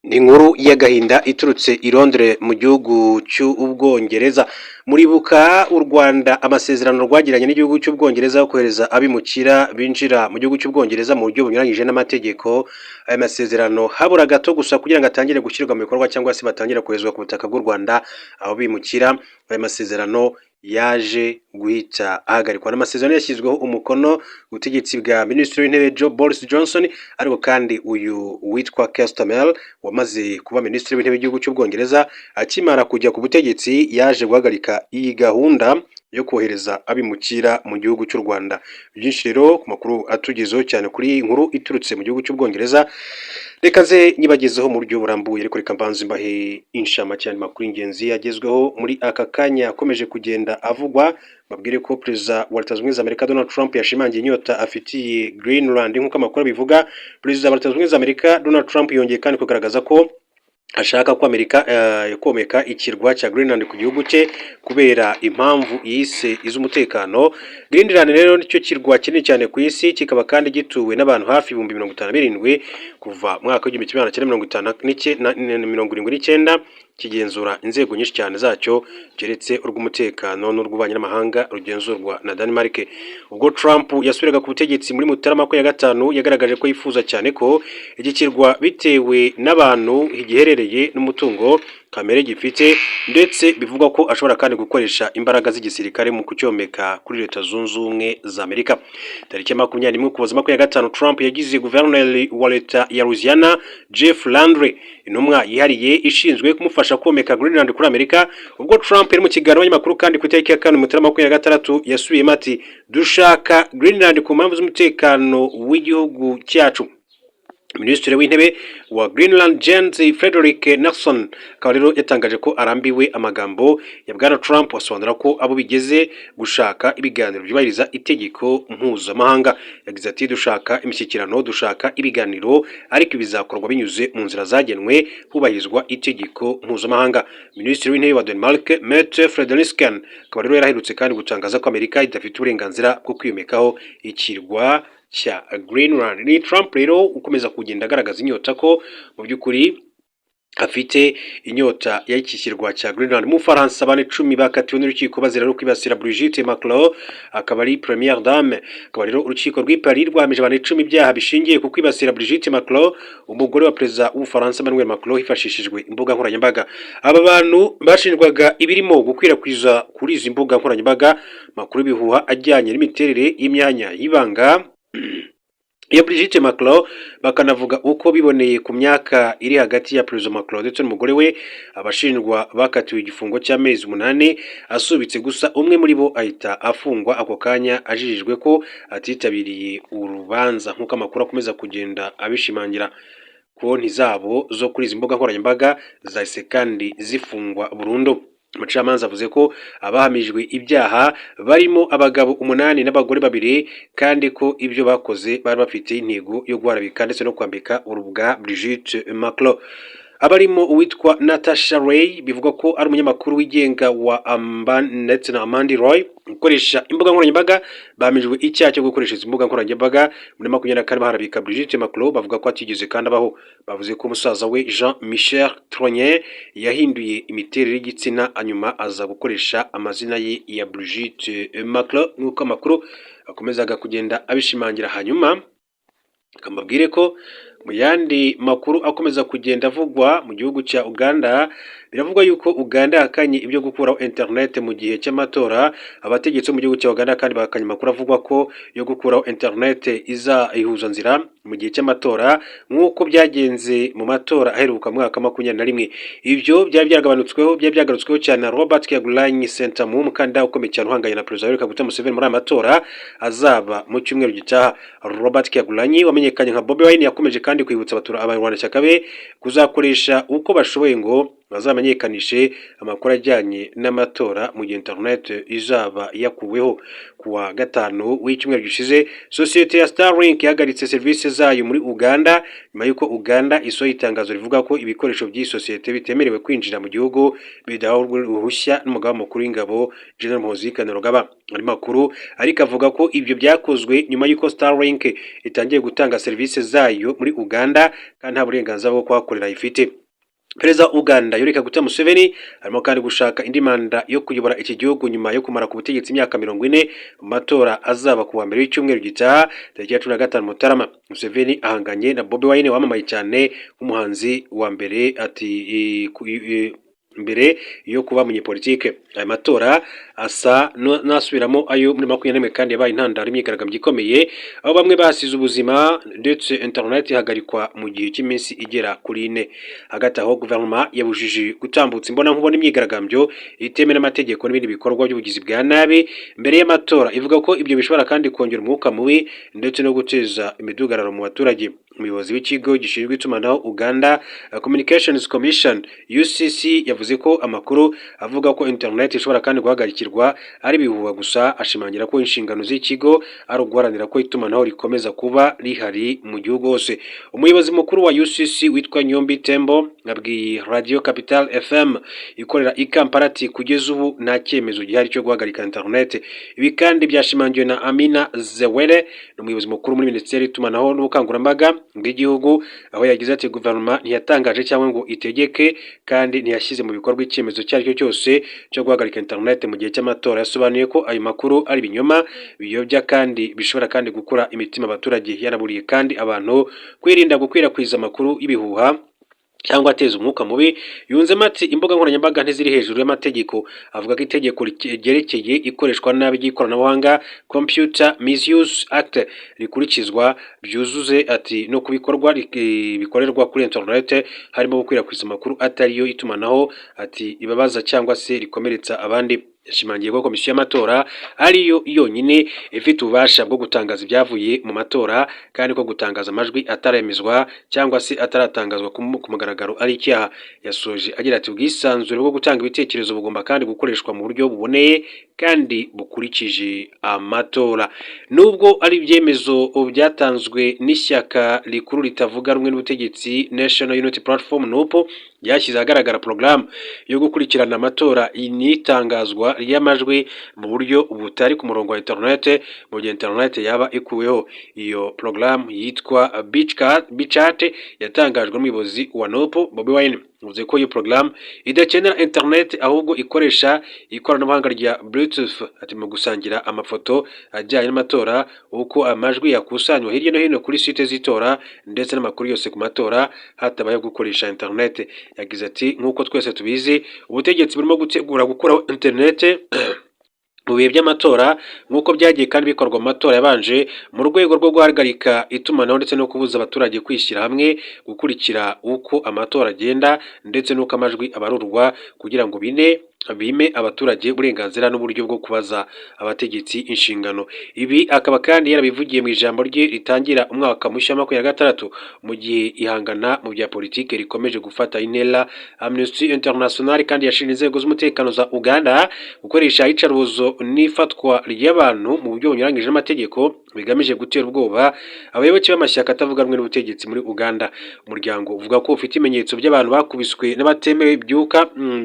Ni inkuru y'agahinda iturutse i Londres mu gihugu cy'Ubwongereza. Muribuka u Rwanda amasezerano rwagiranye n'igihugu cy'Ubwongereza yo kohereza abimukira binjira mu gihugu cy'Ubwongereza mu buryo bunyuranyije n'amategeko. Aya masezerano habura gato gusa kugira ngo atangire gushyirwa mu bikorwa cyangwa se batangire koherezwa ku butaka bw'u Rwanda aho bimukira. Aya masezerano yaje guhita ahagarikwa. N'amasezerano yashyizweho umukono ubutegetsi bwa Minisitiri w'Intebe Joe Boris Johnson, ariko kandi uyu witwa Keir Starmer wamaze kuba Minisitiri w'Intebe w'igihugu cy'Ubwongereza, akimara kujya ku butegetsi yaje guhagarika iyi gahunda yo kohereza abimukira mu gihugu cy'u Rwanda. Byinshi rero ku makuru atugezeho cyane kuri iyi nkuru iturutse mu gihugu cy'Ubwongereza, reka nze nyibagezeho mu buryo burambuye, ariko reka mbanze mbahe inshamake y'andi makuru y'ingenzi yagezweho muri aka kanya akomeje kugenda avugwa. Babwire ko Perezida wa Leta Zunze Ubumwe za Amerika Donald Trump yashimangiye inyota afitiye Greenland. Nk'uko amakuru abivuga, Perezida wa Leta Zunze Ubumwe za Amerika Donald Trump yongeye kandi kugaragaza ko ashaka ko Amerika komeka ikirwa cya Greenland ku gihugu cye kubera impamvu yise iz'umutekano. Greenland rero nicyo kirwa kinini cyane ku isi, kikaba kandi gituwe n'abantu hafi 57,000. Kuva mu mwaka w'1979 kigenzura inzego nyinshi cyane zacyo, keretse urw'umutekano n'urw'ububanyi n'amahanga rugenzurwa na Denmark. Ubwo Trump yasubiraga ku butegetsi muri Mutarama 25, yagaragaje ko yifuza cyane ko iki kirwa bitewe n'abantu giherereye n'umutungo kamere gifite, ndetse bivugwa ko ashobora kandi gukoresha imbaraga z'igisirikare mu kucyomeka kuri Leta Zunze Ubumwe za Amerika. Tariki ya 21 Ukuboza 25, Trump yagize guverineri wa leta ya Louisiana Jeff Landry intumwa yihariye ishinzwe kumufasha komeka Greenland kuri Amerika. Ubwo Trump yari mu kiganiro n'abanyamakuru kandi ku itariki ya 4 Mutarama 26, yasubiyemo ati: "Dushaka Greenland ku mpamvu z'umutekano w'igihugu cyacu." Minisitiri w'Intebe wa Greenland Jens Frederik Nielsen akaba rero yatangaje ko arambiwe amagambo ya Bwana Trump, asobanura ko abo bigeze gushaka ibiganiro byubahiriza itegeko mpuzamahanga. Yagize ati: "Dushaka imishyikirano, dushaka ibiganiro, ariko bizakorwa binyuze mu nzira zagenwe hubahirizwa itegeko mpuzamahanga." Minisitiri w'Intebe wa Denmark Mette Frederiksen akaba rero yaraherutse kandi gutangaza ko Amerika idafite uburenganzira bwo kwiyomekaho ikirwa cya Greenland. Ni Trump rero ukomeza kugenda agaragaza inyota ko mu by'ukuri afite inyota y'iki kirwa cya Greenland. Mu Faransa abantu 10 bakatiwe n'urukiko bazira no kwibasira Brigitte Macron, akaba ari première dame. Akaba rero urukiko rw'i Paris rwahamije abantu 10 ibyaha bishingiye ku kwibasira Brigitte Macron, umugore wa Perezida w'Ubufaransa Emmanuel Macron, hifashishijwe imbuga nkoranyambaga. Aba bantu bashinjwaga ibirimo gukwirakwiza kuri izi mbuga nkoranyambaga makuru y'ibihuha ajyanye n'imiterere y'imyanya y'ibanga ya Brigitte Macron, bakanavuga uko biboneye ku myaka iri hagati ya Perezida Macron ndetse n'umugore we. Abashinjwa bakatiwe igifungo cy'amezi 8 asubitse, gusa umwe muri bo ahita afungwa ako kanya ajijijwe ko atitabiriye urubanza, nk'uko amakuru akomeza kugenda abishimangira. Konti zabo zo kuri izi mbuga nkoranyambaga zahise kandi zifungwa burundu. Umucamanza avuze ko abahamijwe ibyaha barimo abagabo umunani n'abagore babiri, kandi ko ibyo bakoze bari bafite intego yo guharabika ndetse no kwambika urubwa Brigitte Macron. Abarimo uwitwa Natasha Ray, bivugwa ko ari umunyamakuru wigenga wa Amba, ndetse na Amandi Roy ukoresha imbuga nkoranyambaga, bahamijwe icyaha cyo gukoresha izi mbuga nkoranyambaga muri 24 baharabika Brigitte Macron, bavuga ko atigeze kandi abaho. Bavuze ko umusaza we Jean Michel Trogneux yahinduye imiterere y'igitsina, hanyuma aza gukoresha amazina ye ya Brigitte Macron, nk'uko amakuru akomezaga kugenda abishimangira. Hanyuma mbabwire ko mu yandi makuru akomeza kugenda avugwa mu gihugu cya Uganda, biravugwa yuko Uganda yahakanye ibyo gukuraho internet mu gihe cy'amatora. Abategetsi bo mu gihugu cya Uganda kandi bahakanye amakuru avugwa ko yo gukuraho internet iza ihuzanzira mu gihe cy'amatora, nk'uko byagenze mu matora aheruka mu mwaka wa 21. Ibyo byari byagabanutsweho, byari byagarutsweho cyane na Robert Kyagulanyi Ssentamu, umukandida ukomeye cyane uhanganye na Perezida Yoweri Kaguta Museveni muri aya matora azaba mu cyumweru gitaha. Robert Kyagulanyi wamenyekanye nka Bobi Wine yakomeje kandi kwibutsa abarwanashyaka be kuzakoresha uko bashoboye ngo Bazamenyekanishe amakuru ajyanye n'amatora mu gihe internet izaba yakuweho. Ku wa gatanu w'icyumweru gishize, sosiyete ya Starlink yahagaritse serivisi zayo muri Uganda, nyuma y'uko Uganda isohoye itangazo rivuga ko ibikoresho by'iyi sosiyete bitemerewe kwinjira mu gihugu bidahawe uruhushya n'umugaba mukuru w'ingabo, General Muhoozi Kainerugaba. Andi makuru ariko avuga ko ibyo byakozwe nyuma y'uko Starlink itangiye gutanga serivisi zayo muri Uganda kandi nta burenganzira bwo kuhakorera ifite. Perezida wa Uganda Yoweri Kaguta Museveni arimo kandi gushaka indi manda yo kuyobora iki gihugu nyuma yo kumara ku butegetsi imyaka 40, mu matora azaba ku wa mbere w'icyumweru gitaha, tariki ya 15 Mutarama. Museveni ahanganye na Bobi Wine wamamaye cyane nk'umuhanzi wa mbere, ati mbere yo kuba umunyepolitike. Aya matora asa n'asubiramo ayo muri 21 kandi yabaye intandaro y'imyigaragambyo ikomeye, aho bamwe basize ubuzima ndetse internet ihagarikwa mu gihe cy'iminsi igera kuri 4. Hagati aho, guverinoma yabujije gutambutsa imbonankubone imyigaragambyo itemewe n'amategeko n'ibindi bikorwa by'ubugizi bwa nabi mbere y'amatora, ivuga ko ibyo bishobora kandi kongera umwuka mubi ndetse no guteza imidugararo mu baturage. Umuyobozi w'ikigo gishinzwe itumanaho, Uganda Communications Commission, UCC, yavuze ko amakuru avuga ko internet ishobora kandi guhagarikirwa ari ibihuha gusa, ashimangira ko inshingano z'ikigo ari uguharanira ko itumanaho rikomeza kuba rihari mu gihugu hose. Umuyobozi mukuru wa UCC witwa Nyombi Tembo yabwiye Radio Capital FM ikorera i Kampala ati: "Kugeza ubu nta cyemezo gihari cyo guhagarika internet." Ibi kandi byashimangiwe na Amina Zewere, ni umuyobozi mukuru muri Minisiteri y'Itumanaho n'Ubukangurambaga bw'Igihugu, aho yagize ati: "Guverinoma ntiyatangaje cyangwa ngo itegeke kandi ntiyashyize mu bikorwa icyemezo icyo ari cyo cyose cyo guhagarika internet mu gihe cy'amatora." Yasobanuye ko ayo makuru ari ibinyoma biyobya kandi bishobora kandi gukura imitima abaturage. Yanaburiye kandi abantu kwirinda gukwirakwiza amakuru y'ibihuha cyangwa ateza umwuka mubi. Yunzemo ati: "Imbuga nkoranyambaga ntiziri hejuru y'amategeko." Avuga ko itegeko ryerekeye ikoreshwa nabi ry'ikoranabuhanga, Computer Misuse Act, rikurikizwa byuzuze, ati no ku bikorwa bikorerwa kuri internet, harimo gukwirakwiza amakuru atari yo itumanaho, ati ibabaza cyangwa se rikomeretsa abandi. Yashimangiye ko komisiyo y'amatora ariyo yonyine ifite ububasha bwo gutangaza ibyavuye mu matora, kandi ko gutangaza amajwi ataremezwa cyangwa se ataratangazwa ku mugaragaro ari icyaha. Yasoje agira ati: "Ubwisanzure bwo gutanga ibitekerezo bugomba kandi gukoreshwa mu buryo buboneye kandi bukurikije amatora." Nubwo ari ibyemezo byatanzwe n'ishyaka rikuru ritavuga rumwe n'ubutegetsi, National Unity Platform, NUP, ryashyize ahagaragara porogaramu yo gukurikirana amatora n'itangazwa ry'amajwi mu buryo butari ku murongo wa internet mu gihe internet yaba ikuweho. Iyo porogaramu yitwa Bichart yatangajwe n'umuyobozi wa NUP, Bobi Wine. Bivuze ko iyo porogaramu idakenera internet, ahubwo ikoresha ikoranabuhanga rya Bluetooth, ati mu gusangira amafoto ajyanye n'amatora, uko amajwi yakusanywa hirya no hino kuri site z'itora ndetse n'amakuru yose ku matora, hatabayeho gukoresha internet. Yagize ati: "Nk'uko twese tubizi, ubutegetsi burimo gutegura gukuraho internet mu bihe by'amatora, nk'uko byagiye kandi bikorwa mu matora yabanje, mu rwego rwo guhagarika itumanaho ndetse no kubuza abaturage kwishyira hamwe gukurikira uko amatora agenda ndetse n'uko amajwi abarurwa, kugira ngo bine bime abaturage uburenganzira n'uburyo bwo kubaza abategetsi inshingano." Ibi akaba kandi yarabivugiye mu ijambo rye ritangira umwaka mushya wa 26, mu gihe ihangana mu bya politiki rikomeje gufata intera. Amnesty International kandi yashinje inzego z'umutekano za Uganda gukoresha iyicarubozo n'ifatwa ry'abantu mu buryo bunyuranyije n'amategeko bigamije gutera ubwoba abayoboke b'amashyaka atavuga rumwe n'ubutegetsi muri Uganda. Umuryango uvuga ko ufite ibimenyetso by'abantu bakubiswe n'abatemewe ibyuka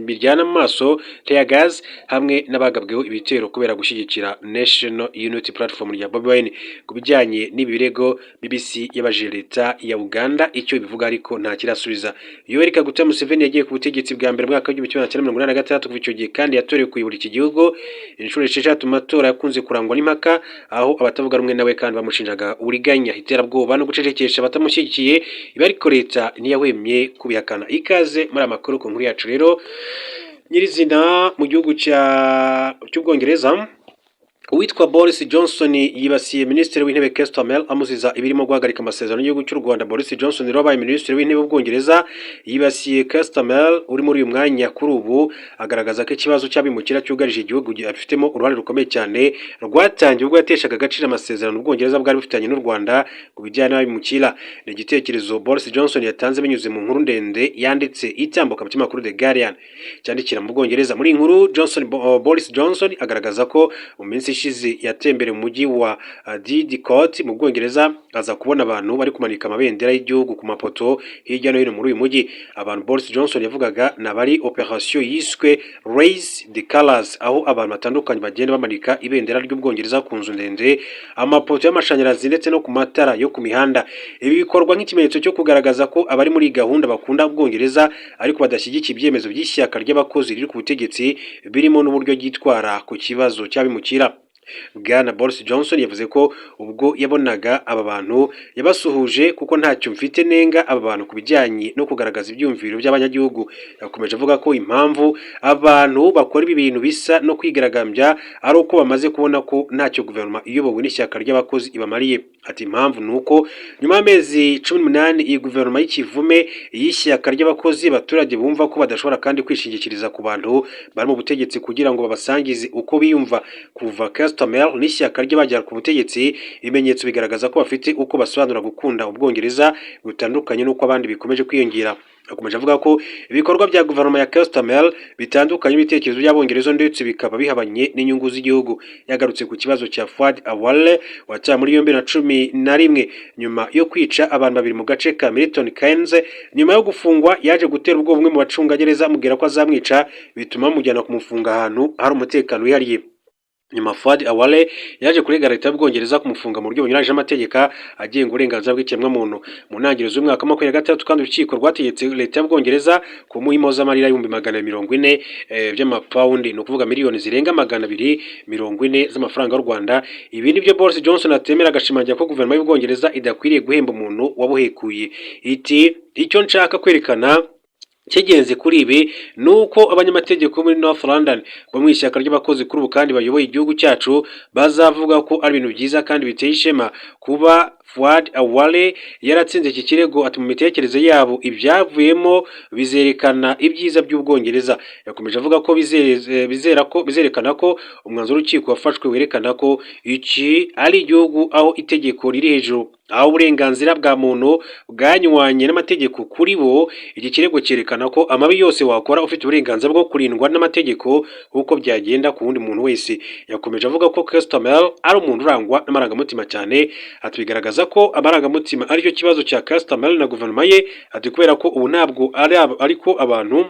biryana mu maso, tear gas, hamwe n'abagabweho ibitero kubera gushyigikira National Unity Platform rya Bobi Wine. Ku bijyanye n'ibi birego, BBC yabajije leta ya Uganda icyo bivuga, ariko nta kirasubiza. Yoweri Kaguta Museveni yagiye ku butegetsi bwa mbere mu mwaka w'1986. Kuva icyo gihe kandi yatorewe kuyobora iki gihugu inshuro 6 mu matora yakunze kurangwa n'impaka, aho abatavuga rumwe nawe kandi bamushinjaga uburiganya, iterabwoba no gucecekesha abatamushyigikiye. Ibi ariko leta ntiyahwemye kubihakana. Ikaze muri aya makuru. Ku nkuru yacu rero nyirizina, mu gihugu cy'Ubwongereza Uwitwa Boris Johnson yibasiye Minisitiri w'Intebe Keir Starmer, amuziza ibirimo guhagarika amasezerano y'igihugu cy'u Rwanda. Boris Johnson rero wabaye Minisitiri w'Intebe w'Ubwongereza yibasiye Keir Starmer uri muri uyu mwanya kuri ubu, agaragaza ko ikibazo cy'abimukira cyugarije igihugu afitemo uruhare rukomeye cyane, rwatangiye ubwo yateshaga agaciro amasezerano Ubwongereza bwari bufitanye n'u Rwanda ku bijyanye n'abimukira. Ni igitekerezo Boris Johnson yatanze binyuze mu nkuru ndende yanditse itambuka mu kinyamakuru The Guardian cyandikira mu Bwongereza. Muri iyi nkuru Boris Johnson agaragaza ko mu minsi ishize yatembereye mu mujyi wa Didcot mu Bwongereza, aza kubona abantu bari kumanika amabendera y'igihugu ku mapoto hirya no hino muri uyu mujyi. Abantu Boris Johnson yavugaga ni abari operation yiswe Raise the Colours, aho abantu batandukanye bagenda bamanika ibendera ry'Ubwongereza ku nzu ndende, amapoto y'amashanyarazi ndetse no ku matara yo ku mihanda. Ibi bikorwa nk'ikimenyetso cyo kugaragaza ko abari muri iyi gahunda bakunda Ubwongereza ariko badashyigikiye ibyemezo by'ishyaka ry'abakozi riri ku butegetsi, birimo n'uburyo ryitwara ku kibazo cy'abimukira. Bwana Boris Johnson yavuze ko ubwo yabonaga aba bantu yabasuhuje, kuko ntacyo mfite nenga aba bantu ku bijyanye no kugaragaza ibyumviro by'abanyagihugu. Yakomeje avuga ko impamvu abantu bakora ibi bintu bisa no kwigaragambya ari uko bamaze kubona ko ntacyo guverinoma iyobowe n'ishyaka ry'abakozi ibamariye. Ati: "Impamvu ni uko nyuma y'amezi 18 iyi guverinoma y'ikivume y'ishyaka ry'abakozi, abaturage bumva ko badashobora kandi kwishingikiriza ku bantu bari mu butegetsi kugira ngo babasangize uko biyumva." Kuva Keir Starmer n'ishyaka rye bagera ku butegetsi, ibimenyetso bigaragaza ko bafite uko basobanura gukunda Ubwongereza bitandukanye n'uko abandi bikomeje kwiyongera. Akomeje avuga ko ibikorwa bya guverinoma ya Keir Starmer bitandukanye n'ibitekerezo by'Abongereza ndetse bikaba bihabanye n'inyungu z'igihugu. Yagarutse ku kibazo cya Fuad Awale watawe muri yombi na 11 nyuma yo kwica abantu babiri mu gace ka Milton Keynes. Nyuma yo gufungwa yaje gutera ubwoba umwe mu bacungagereza, amubwira ko azamwica, bituma bamujyana kumufunga ahantu hari umutekano wihariye. Nyuma Fuad Awale yaje kurega leta y'Ubwongereza kumufunga mu buryo bunyuranyije n'amategeko agenga uburenganzira bw'ikiremwamuntu. Mu ntangiriro z'umwaka wa 26 kandi, urukiko rwategetse leta y'Ubwongereza kumuha impozamarira y'240,000 by'amapawundi, ni ukuvuga miliyoni zirenga 240 z'amafaranga y'u Rwanda. Ibi nibyo Boris Johnson atemera, agashimangira ko guverinoma y'Ubwongereza idakwiriye guhemba umuntu wabuhekuye. Iti: "Icyo nshaka kwerekana cy'ingenzi kuri ibi ni uko abanyamategeko muri North London bo mu ishyaka ry'abakozi kuri ubu kandi bayoboye igihugu cyacu bazavuga ko ari ibintu byiza kandi biteye ishema kuba Fuad Awale yaratsinze iki kirego." Ati: "Mu mitekerereze yabo, ibyavuyemo bizerekana ibyiza by'Ubwongereza." Yakomeje avuga ko bizera ko bizerekana ko umwanzuro w'urukiko wafashwe werekana ko iki ari igihugu aho itegeko riri hejuru, aho uburenganzira bwa muntu bwanywanye n'amategeko. Kuri bo, iki kirego cyerekana ko amabi yose wakora ufite uburenganzira bwo kurindwa n'amategeko nk'uko byagenda ku wundi muntu wese. Yakomeje avuga ko Keir Starmer ari umuntu urangwa n'amarangamutima cyane. Ati: "Bigaragaza ko amarangamutima aricyo kibazo cya Keir Starmer na guverinoma ye." Ati: "Kubera ko ubu ntabwo ari ariko abantu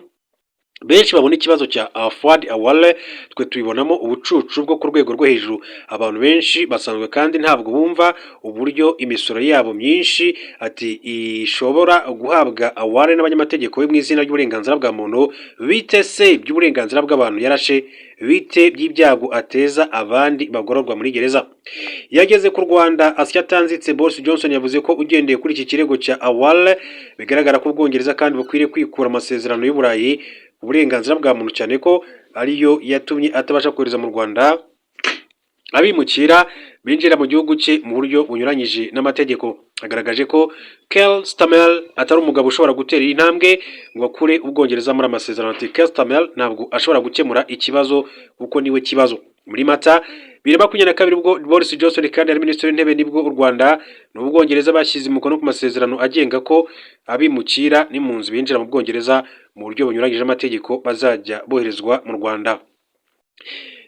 benshi babona ikibazo cya Fuad Awale, twe tubibonamo ubucucu bwo ku rwego rwo hejuru. Abantu benshi basanzwe kandi ntabwo bumva uburyo imisoro yabo myinshi, ati, ishobora guhabwa Awale n'abanyamategeko be mu izina ry'uburenganzira bwa muntu. Bite se by'uburenganzira bw'abantu yarashe? Bite by'ibyago ateza abandi bagororwa muri gereza?" Yageze ku Rwanda asya atanzitse. Boris Johnson yavuze ko ugendeye kuri iki kirego cya Awale, bigaragara ko Ubwongereza kandi bukwiriye kwikura amasezerano y'Uburayi uburenganzira bwa muntu, cyane ko ariyo yatumye atabasha kohereza mu Rwanda abimukira binjira mu gihugu cye mu buryo bunyuranyije n'amategeko. Agaragaje ko Keir Starmer atari umugabo ushobora gutera iyi ntambwe ngo akure Ubwongereza muri amasezerano. Ati: "Keir Starmer ntabwo ashobora gukemura ikibazo kuko niwe kibazo." Muri Mata 2022, ubwo Boris Johnson kandi ari minisitiri w'intebe, nibwo u Rwanda n'Ubwongereza bashyize umukono ku masezerano agenga ko abimukira n'impunzi binjira mu Bwongereza mu buryo bunyuranyije n'amategeko bazajya boherezwa mu Rwanda.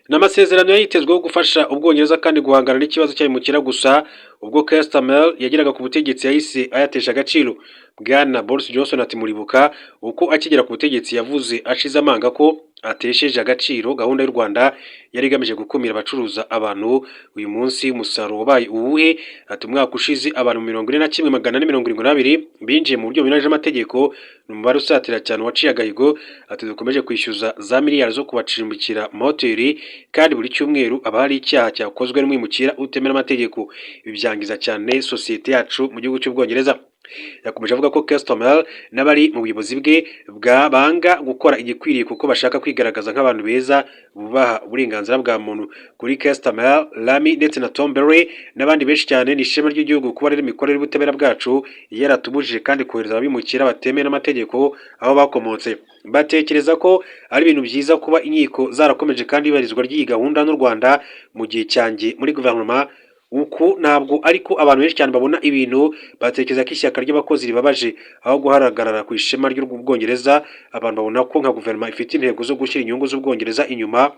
Ni amasezerano yari yitezweho gufasha Ubwongereza kandi guhangana n'ikibazo cy'abimukira, gusa ubwo Keir Starmer yageraga ku butegetsi yahise ayatesha agaciro. Bwana Boris Johnson ati: "Muribuka uko akigera ku butegetsi yavuze ashize amanga ko atesheje agaciro gahunda y'u Rwanda yari igamije gukumira abacuruza abantu. Uyu munsi umusaruro wabaye uwuhe?" Ati: "Umwaka ushize abantu 41,472 binjiye mu buryo bunyuranyije n'amategeko, ni umubare usatira cyane waciye agahigo." Ati: "Dukomeje kwishyuza za miliyari zo kubacumbikira mu mahoteli, kandi buri cyumweru aba hari icyaha cyakozwe n'umwimukira utemera amategeko. Ibi byangiza cyane sosiyete yacu mu gihugu cy'Ubwongereza." Yakomeje avuga ko Keir Starmer n'abari mu buyobozi bwe bwabanga gukora igikwiriye kuko bashaka kwigaragaza nk'abantu beza bubaha uburenganzira bwa muntu. Kuri Keir Starmer, Lammy ndetse na Tom Barry n'abandi benshi cyane, ni ishema ry'igihugu kuba rero imikorere y'ubutabera bwacu yaratubujije kandi kohereza abimukira batemewe n'amategeko aho bakomotse. Batekereza ko ari ibintu byiza kuba inkiko zarakomeje kandi ibarizwa ry'iyi gahunda n'u Rwanda mu gihe cyanjye muri guverinoma. Uku ntabwo ariko abantu benshi cyane babona ibintu. Batekereza ko ishyaka ry'abakozi ribabaje aho guhagarara ku ishema ry'Ubwongereza. Abantu babona ko nka guverinoma ifite intego zo gushyira inyungu z'Ubwongereza inyuma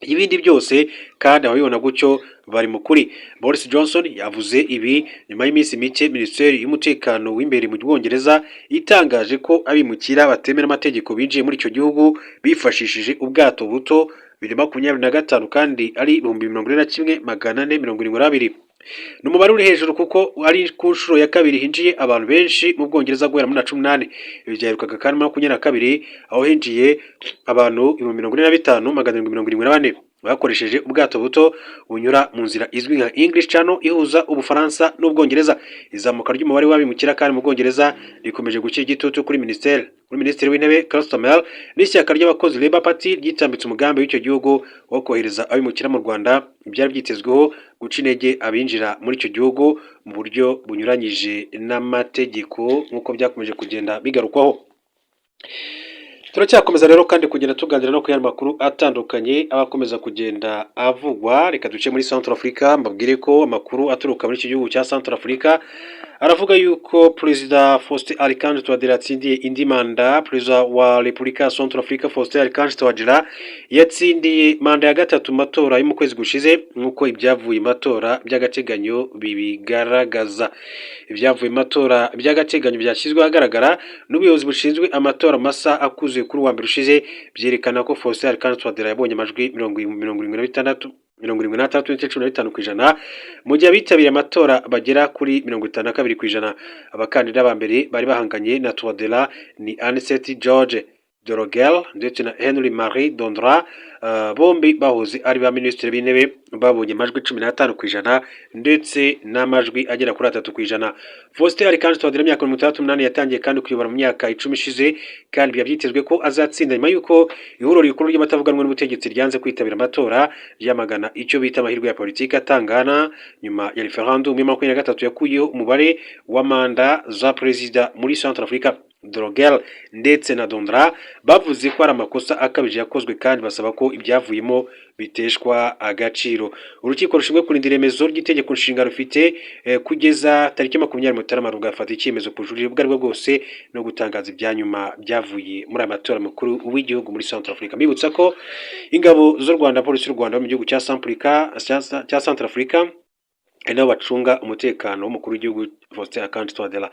ibindi byose, kandi ababibona gutyo bari mu kuri. Boris Johnson yavuze ibi nyuma y'iminsi mike Minisiteri y'Umutekano w'imbere mu Bwongereza itangaje ko abimukira batemera amategeko binjiye muri icyo gihugu bifashishije ubwato buto 2025, kandi ari 41,472. Ni umubare uri hejuru kuko ari ku nshuro ya kabiri hinjiye abantu benshi mu Bwongereza guhera muri 18. Ibi byaherukaga kandi muri 22, aho hinjiye abantu 45,774 bakoresheje ubwato buto bunyura mu nzira izwi nka English Channel ihuza Ubufaransa n'Ubwongereza. Izamuka ry'umubare w'abimukira kandi mu Bwongereza rikomeje gushyira igitutu kuri minisitiri w'intebe Keir Starmer n'ishyaka ry'abakozi Labour Party ryitambitse umugambi w'icyo gihugu wo kohereza abimukira mu Rwanda, byari byitezweho guca intege abinjira muri icyo gihugu mu buryo bunyuranyije n'amategeko, nk'uko byakomeje kugenda bigarukwaho. Turacyakomeza rero kandi kugenda tuganira no ku yandi makuru atandukanye aba akomeza kugenda avugwa. Reka duce muri Central Africa, mbabwire ko amakuru aturuka muri iki gihugu cya Central Africa aravuga yuko Perezida Faustin Archange Touadera yatsindiye indi manda. Perezida wa Repubulika ya Central Africa, Faustin Archange Touadera, yatsindiye manda ya gatatu mu matora yo mu kwezi gushize, nk'uko ibyavuye mu matora by'agateganyo bibigaragaza. Ibyavuye mu matora by'agateganyo byashyizwe ahagaragara n'ubuyobozi bushinzwe amatora mu masaha akuze kuri uwa mbere ushize byerekana ko Faustin Archange Touadera yabonye amajwi 76, 76.15%, mu gihe abitabiriye amatora bagera kuri 52%. Abakandida ba mbere bari bahanganye na Touadera ni Anicet George Dologuele ndetse na Henry Marie Dondra, bombi bahoze ari ba minisitiri b'intebe, babonye amajwi 15% ndetse n'amajwi agera kuri 3%. Faustin Archange Touadera, imyaka 68, yatangiye kandi kuyobora mu myaka 10 ishize, kandi byari byitezwe ko azatsinda nyuma y'uko ihuriro rikuru ry'abatavuga rumwe n'ubutegetsi ryanze kwitabira amatora, ryamagana icyo bita amahirwe ya politiki atangana nyuma ya referendum ya 23 yakuyeho umubare wa manda za perezida muri Central Africa. Dologuele ndetse na Dondra bavuze ko ari amakosa akabije yakozwe, kandi basaba ko ibyavuyemo biteshwa agaciro. Urukiko rushinzwe kurinda iremezo ry'itegeko nshinga rufite kugeza tariki 20 Mutarama rugafata icyemezo ku bujurire ubwo aribwo bwose no gutangaza ibya nyuma byavuye muri aya matora makuru w'igihugu muri Central Africa. Mbibutsa ko ingabo z'u Rwanda, polisi y'u Rwanda mu gihugu cya Central Africa, ari nabo bacunga umutekano w'umukuru w'igihugu Faustin Archange Touadera.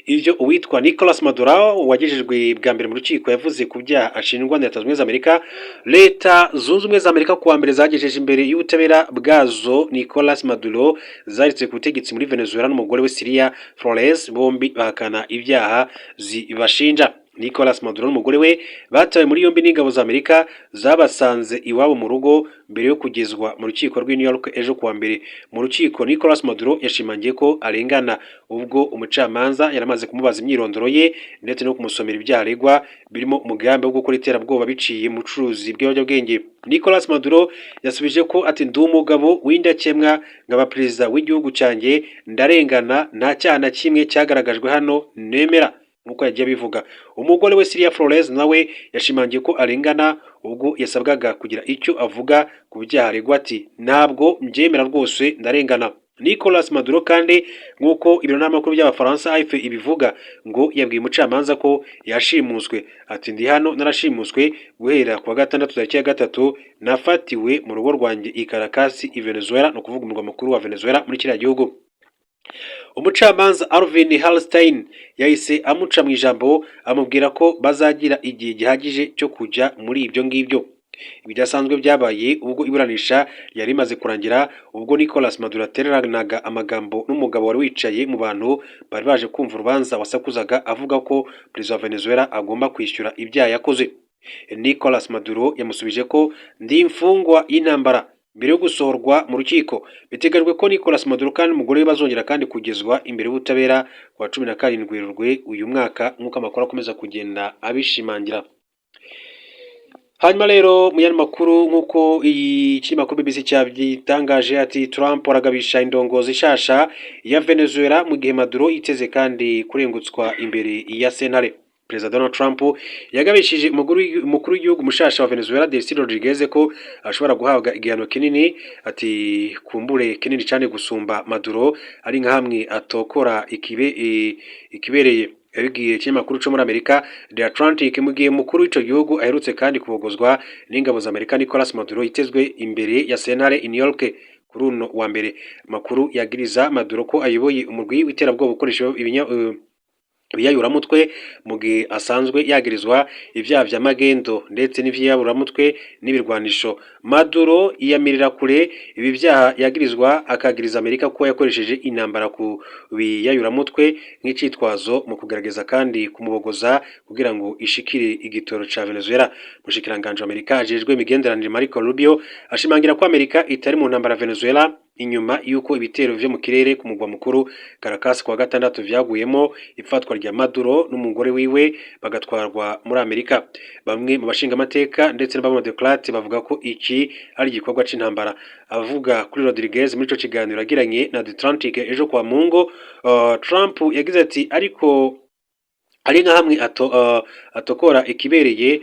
Ibyo uwitwa Nicolas Maduro wagejejwe bwa mbere mu rukiko yavuze ku byaha ashinjwa na Leta Zunze Ubumwe za Amerika. Leta Zunze Ubumwe za Amerika kuwa mbere zagejeje imbere y'ubutabera bwazo Nicolas Maduro zaritse ku butegetsi muri Venezuela n'umugore we Cilia Flores, bombi bahakana ibyaha zibashinja. Nicolas Maduro n'umugore we batawe muri yombi n'ingabo za Amerika zabasanze iwabo mu rugo mbere yo kugezwa mu rukiko rw'i New York ejo kuwa mbere. Mu rukiko, Nicolas Maduro yashimangiye ko arengana ubwo umucamanza yaramaze kumubaza imyirondoro ye ndetse no kumusomera ibyaha aregwa, birimo umugambi wo gukora iterabwoba biciye mu bucuruzi bw'ibiyobyabwenge. Nicolas Maduro yasubije ko ati: "Ndi umugabo w'indakemwa, nkaba perezida w'igihugu cyanjye, ndarengana, nta cyaha na kimwe cyagaragajwe hano nemera," nk'uko yagiye abivuga. Umugore we Cilia Flores nawe yashimangiye ko arengana ubwo yasabwaga kugira icyo avuga ku byaha aregwa, ati: "Ntabwo mbyemera rwose, ndarengana." Nicolas Maduro kandi, nk'uko ibiro n'amakuru by'Abafaransa AFP ibivuga, ngo yabwiye umucamanza ko yashimuswe, ati: "Ndi hano narashimuswe guhera ku wa gatandatu tariki ya 3, nafatiwe mu rugo rwanjye i Caracas i Venezuela," ni ukuvuga umurwa mukuru wa Venezuela muri kiriya gihugu. Umucamanza Alvin Hellerstein yahise amuca mu ijambo, amubwira ko bazagira igihe gihagije cyo kujya muri ibyo ngibyo. Ibidasanzwe byabaye ubwo iburanisha ryari rimaze kurangira, ubwo Nicolas Maduro yatereranaga amagambo n'umugabo wari wicaye mu bantu bari baje kumva urubanza, wasakuzaga avuga ko perezida wa Venezuela agomba kwishyura ibyaha yakoze. Nicolas Maduro yamusubije ko: "Ndi imfungwa y'intambara." Mbere yo gusohorwa mu rukiko, biteganyijwe ko Nicolas Maduro kandi umugore we bazongera kandi kugezwa imbere y'ubutabera ku wa 17 Werurwe uyu mwaka, nk'uko amakuru akomeza kugenda abishimangira. Hanyuma rero, mu yandi makuru, nk'uko iyi kinyamakuru BBC cyabitangaje, ati Trump aragabisha indongozi nshasha ya Venezuela mu gihe Maduro yiteze kandi kurengutswa imbere ya sentare. Perezida Donald Trump yagabishije umukuru w'igihugu mushasha wa Venezuela, Delcy Rodriguez, ko ashobora guhabwa igihano kinini, ati kumbure kinini cyane gusumba Maduro, ari nka hamwe atokora ikibereye. Yabibwiye ikinyamakuru cyo muri Amerika The Atlantic mu gihe umukuru w'ico gihugu aherutse kandi kubogozwa n'ingabo za Amerika, Nicolas Maduro, yitezwe imbere ya sentare i New York kuri uno wa mbere. Amakuru yagiriza Maduro ko ayoboye umurwi w'iterabwoba ukoresha ibiyayuramutwe, mu gihe asanzwe yagirizwa ibyaha vya magendo ndetse n'ivyiyaburamutwe n'ibirwanisho. Maduro yiyamirira kure ibi vyaha yagirizwa, akagiriza Amerika ko yakoresheje intambara ku biyayuramutwe nk'icitwazo mu kugerageza kandi kumubogoza kugira ngo ishikire igitoro ca Venezuela. Umushikiranganji wa Amerika ajejwe imigenderanire, Marco Rubio, ashimangira ko Amerika itari mu ntambara ya Venezuela, inyuma y'uko ibitero vyo mu kirere ku mugwa mukuru Caracas kuwa gatandatu vyaguyemo ifatwa rya Maduro n'umugore wiwe bagatwarwa muri Amerika. Bamwe mu bashingamateka ndetse n'abademokrate bavuga ko iki ari igikorwa c'intambara. Avuga kuri Rodriguez muri ico kiganiro yagiranye na The Atlantic ejo kwa Mungo, Trump yagize ati ariko ari nka hamwe atokora ikibereye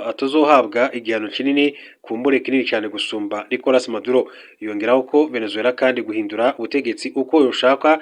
atozohabwa igihano kinini, kumbure kinini cyane gusumba Nicolas Maduro. Yongeraho ko Venezuela kandi guhindura ubutegetsi uko yoshaka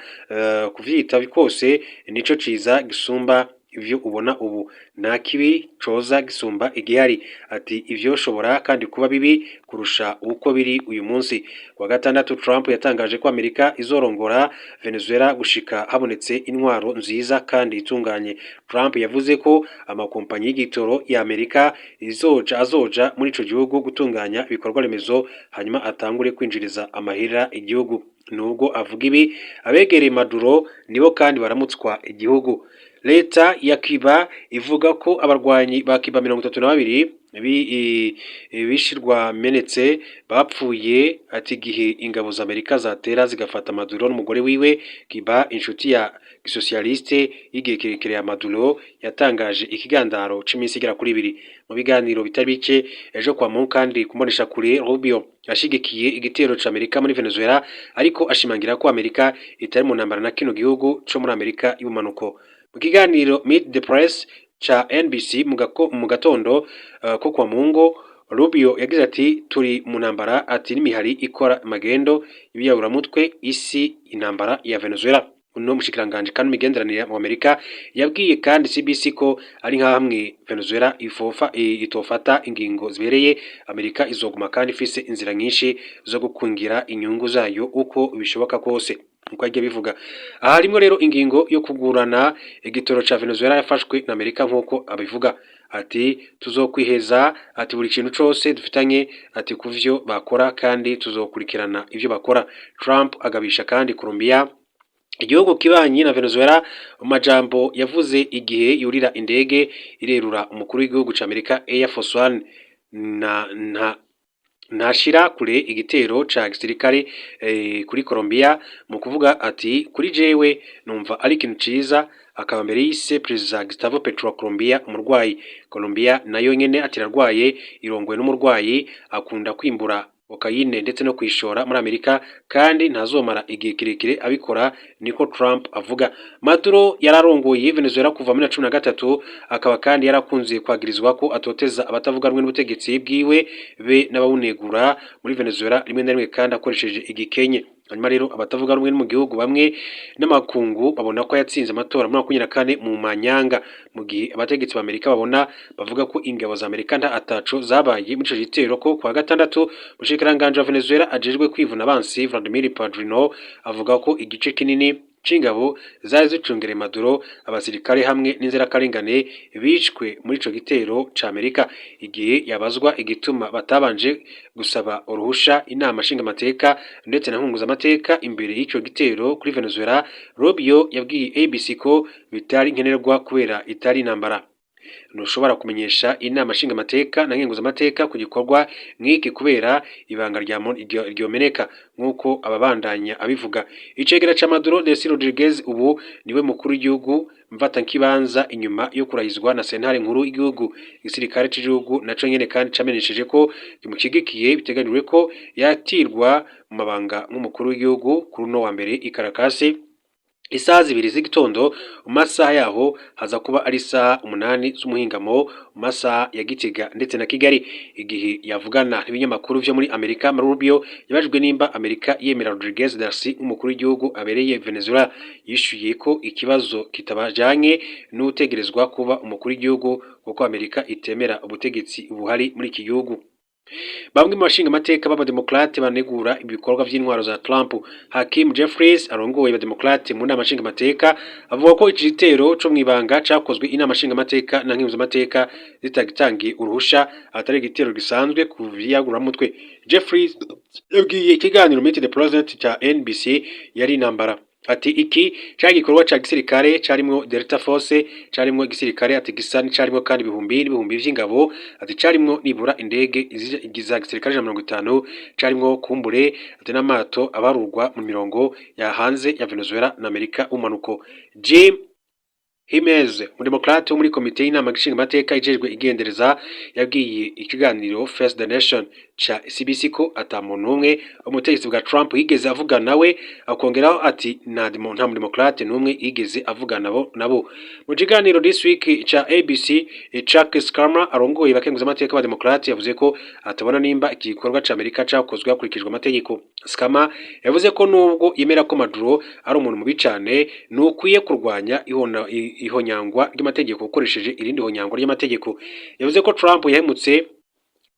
kuvyita kose nico ciza gisumba ivyo ubona ubu, nta kibi coza gisumba igihari. Ati ivyo shobora kandi kuba bibi kurusha uko biri uyu munsi. Kuwa gatandatu, Trump yatangaje ko Amerika izorongora Venezuela gushika habonetse intwaro nziza kandi itunganye. Trump yavuze ko amakompanyi y'igitoro ya Amerika izoja azoja muri ico gihugu gutunganya ibikorwa remezo, hanyuma atangure kwinjiriza amahera igihugu. Nubwo avuga ibi, abegereye Maduro nibo kandi baramutswa igihugu. Leta ya Cuba ivuga ko abarwanyi ba Cuba 32 bishirwamenetse bapfuye, ati igihe ingabo za Amerika zatera zigafata Maduro n'umugore wiwe. Cuba, inshuti ya gisosialiste y'igihe kirekire ya Maduro, yatangaje ikigandaro c'iminsi igera kuri ibiri. Mu biganiro bitari bike ejo kwa Mungu kandi kumbonesha kure, Rubio yashigikiye igitero ca Amerika muri Venezuela, ariko ashimangira ko Amerika itari mu ntambara na kino gihugu co muri Amerika y'ubumanuko. Mu kiganiro Meet the Press ca NBC mu gatondo ko kwa Mungu, Rubio yagize ati turi mu ntambara, ati n'imihari ikora magendo y'ibiyawuramutwe, isi intambara ya Venezuela. Uno mushikiranganje kandi imigenderanire mu Amerika yabwiye kandi CBC ko ari nka hamwe Venezuela ifofa itofata ingingo zibereye, Amerika izoguma kandi ifise inzira nyinshi zo gukungira inyungu zayo uko bishoboka kose, nkuko yagiye bivuga. Aha harimwo rero ingingo yo kugurana igitoro ca Venezuela yafashwe na Amerika, nkuko abivuga. Ati tuzokwiheza, ati buri kintu cose dufitanye, ati kuvyo bakora, kandi tuzokurikirana ivyo bakora. Trump agabisha kandi Colombia, igihugu kibanyi na Venezuela, mu majambo yavuze igihe yurira indege irerura umukuru w'igihugu ca Amerika Air Force One, na nta ntashira kure igitero ca gisirikare kuri Colombia, mu kuvuga ati kuri jewe numva ari ikintu ciza. Akaba mbere yise Perezida Gustavo Petro wa Colombia umurwayi. Colombia nayo nyene ati irarwaye, irongowe n'umurwayi akunda kwimbura kokayine ndetse no kwishora muri Amerika, kandi ntazomara igihe kirekire abikora, niko Trump avuga. Maduro yararongoye Venezuela kuva muri 13, akaba kandi yarakunze kwagirizwa ko atoteza abatavuga rumwe n'ubutegetsi bwiwe be n'abawunegura muri Venezuela, rimwe na rimwe kandi akoresheje igikenye. Hanyuma rero, abatavuga rumwe mu gihugu bamwe n'amakungu babona ko yatsinze amatora muri 24 mu manyanga, mu gihe abategetsi ba Amerika babona bavuga ko ingabo za Amerika nta ataco zabaye muri ico gitero ko kwa gatandatu. Umushikiranganji wa Venezuela ajejwe kwivuna abansi, Vladimir Padrino, avuga ko igice kinini c'ingabo zari zicungereye Maduro, abasirikare hamwe n'inzirakarengane, bishwe muri ico gitero ca Amerika. Igihe yabazwa igituma batabanje gusaba uruhusha inama nshingamateka ndetse na nkunguzamateka imbere y'ico gitero kuri Venezuela, Rubio yabwiye ABC ko bitari nkenerwa kubera itari intambara. Ntushobora kumenyesha inama nshingamateka na nkenguzamateka ku gikorwa nk'iki kubera ibanga ryomeneka, nk'uko ababandanya abivuga. Icegera ca Maduro, Delcy Rodriguez, ubu niwe mukuru w'igihugu mfatakibanza inyuma yo kurahizwa na sentare nkuru y'igihugu. Igisirikare c'igihugu naco nyene kandi camenyesheje ko kimushigikiye. Biteganijwe ko yatirwa mu mabanga nk'umukuru w'igihugu kuri uno wa mbere i Caracas isaha 2 z'igitondo mu masaha yaho, haza kuba ari isaha 8 z'umuhingamo mu masaha ya Gitega ndetse na Kigali. Igihe yavugana n'ibinyamakuru vyo muri Amerika, Rubio yabajijwe nimba Amerika yemera Rodriguez Delcy nk'umukuru w'igihugu abereye Venezuela. Yishuye ko ikibazo kitabajanye n'utegerezwa kuba umukuru w'igihugu, kuko Amerika itemera ubutegetsi buhari muri iki gihugu. Bamwe mu bashingamateka b'abademokrate banegura ibikorwa vy'intwaro za Trump. Hakeem Jeffries arongoye abademokrate mu nama nshingamateka avuga ko iki gitero co mw'ibanga cakozwe inama nshingamateka na nkenguzamateka zitagitangiye uruhusha atari igitero gisanzwe ku vyaguramutwe. Jeffries yabwiye ikiganiro Meet the President ca NBC yari intambara. Ati: "Iki cari igikorwa ca gisirikare carimwo Delta Force, carimwo igisirikare, ati gisa carimwo kandi ibihumbi n'ibihumbi vy'ingabo, ati carimwo nibura indege za gisirikare 150, carimwo kumbure, ati n'amato abarurwa mu mirongo ya hanze ya Venezuela na Amerika umanuko." Jim Himez, umudemokrate wo muri komite y'inama nshingamateka ijejwe igendereza, yabwiye ikiganiro Face the Nation ca CBC ko ata muntu n'umwe wo mu butegetsi bwa Trump yigeze avugana nawe, akongeraho ati nta mudemokrate n'umwe yigeze avugana nabo. Mu kiganiro This Week ca ABC, Chuck Schumer arongoye abakenguzamateka b'abademokrate yavuze ko atabona nimba iki gikorwa ca Amerika cakozwe hakurikijwe amategeko. Schumer yavuze ko nubwo yemera ko Maduro ari umuntu mubi cane, nukwiye kurwanya ihonyangwa ry'amategeko ukoresheje irindi honyangwa ry'amategeko. Yavuze ko Trump yahemutse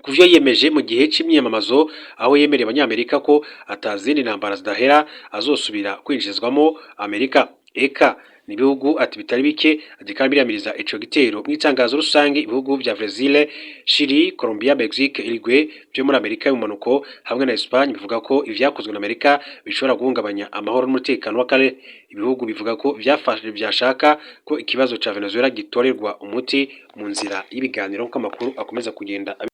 kuvyo yiyemeje mu gihe c'imyiyamamazo, aho yemereye abanyamerika ko atazindi ntambara zidahera azosubira kwinjizwamo Amerika eka n'ibihugu, ati bitari bike, ati kandi biriyamiriza ico gitero. Mw'itangazo rusange, ibihugu vya Brazil, Chili, Colombia, Mexique, Uruguay vyo muri Amerika y'ubumanuko hamwe na Espagne bivuga ko ivyakozwe na Amerika bishobora guhungabanya amahoro n'umutekano w'akarere. Ibihugu bivuga ko vyafashe vyashaka ko ikibazo ca Venezuela gitorerwa umuti mu nzira y'ibiganiro, nk'uko amakuru akomeza kugenda.